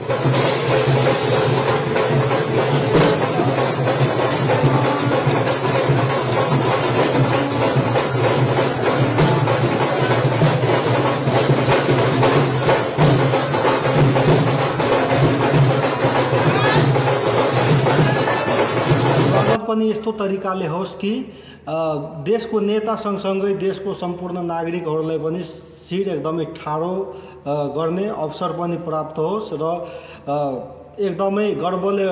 पनि यस्तो तरिकाले होस् कि देशको नेता सँगसँगै देशको सम्पूर्ण नागरिकहरूलाई पनि सिर एकदमै ठाडो गर्ने अवसर पनि प्राप्त होस् र एकदमै गर्वले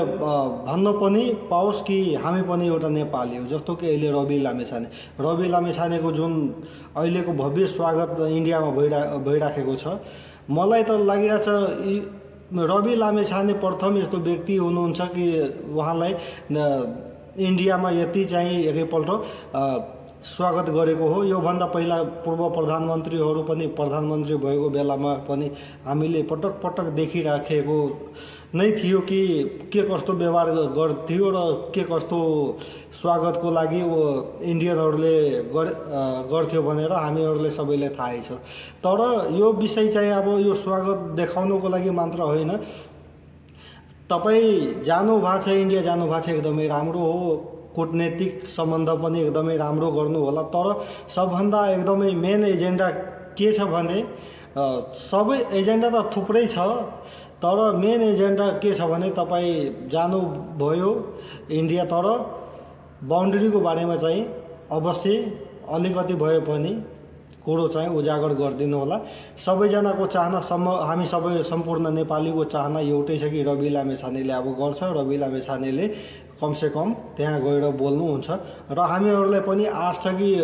भन्न पनि पाओस् कि हामी पनि एउटा नेपाली हो। जस्तो कि अहिले रवि लामिछानेको जुन अहिलेको भव्य स्वागत इन्डियामा भइराखेको छ, मलाई त लागिरहेछ रवि लामिछाने प्रथम यस्तो व्यक्ति हुनुहुन्छ कि उहाँलाई इन्डियामा यति चाहिँ एकैपल्ट स्वागत गरेको हो। योभन्दा पहिला पूर्व प्रधानमन्त्रीहरू पनि प्रधानमन्त्री भएको बेलामा पनि हामीले पटक पटक देखिराखेको नै थियो कि के कस्तो व्यवहार गर्थ्यो र के कस्तो स्वागतको लागि इन्डियनहरूले गर्थ्यो भनेर हामीहरूले सबैले थाहै छ। तर यो विषय चाहिँ अब यो स्वागत देखाउनको लागि मात्र होइन, तपाईँ जानु भएको छ, इन्डिया जानु भएको छ, एकदमै राम्रो हो, कूटनीतिक सम्बन्ध पनि एकदमै राम्रो गर्नु होला। तर सबभन्दा एकदमै मेन एजेन्डा के छ भने, सबै एजेन्डा त थुप्रै छ, तर मेन एजेन्डा के छ भने तपाईँ जानुभयो इन्डिया, तर बाउन्ड्रीको बारेमा चाहिँ अवश्य अलिकति भए पनि कुरो चाहिँ उजागर गरिदिनु होला। सबैजनाको चाहना हामी सबै सम्पूर्ण नेपालीको चाहना एउटै छ कि रवि लामिछानेले अब गर्छ, रवि लामिछानेले कमसेकम त्यहाँ गएर बोल्नुहुन्छ र हामीहरूलाई पनि आश छ कि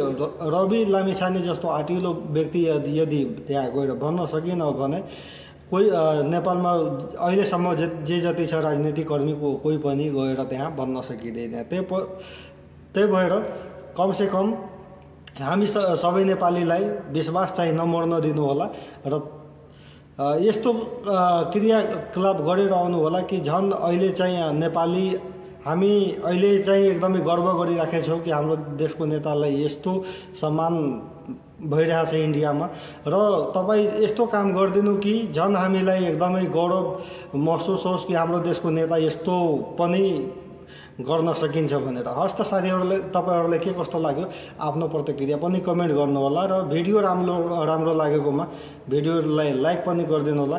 रवि लामिछाने जस्तो आँटिलो व्यक्ति यदि त्यहाँ गएर भन्न सकिन भने कोही नेपालमा अहिलेसम्म जे जति छ राजनीतिक कर्मीको कोही पनि गएर त्यहाँ भन्न सकिँदैन। त्यही भएर कमसेकम हामी सबै नेपालीलाई विश्वास चाहिँ नमर्न दिनु होला र यस्तो क्रियाकलाप गरेर आउनु होला कि झन् अहिले चाहिँ नेपाली हामी अहिले चाहिँ एकदमै गर्व गरिराखेका छौँ कि हाम्रो देशको नेतालाई यस्तो सम्मान भइरहेको छ इन्डियामा। र तपाईँ यस्तो काम गरिदिनु कि झन् हामीलाई एकदमै गौरव महसुस होस् कि हाम्रो देशको नेता यस्तो पनि गर्न सकिन्छ भनेर। हस् त साथीहरूले, तपाईँहरूलाई के कस्तो लाग्यो आफ्नो प्रतिक्रिया पनि कमेन्ट गर्नु होला र भिडियो राम्रो लागेकोमा भिडियोलाई लाइक पनि गरिदिनु होला।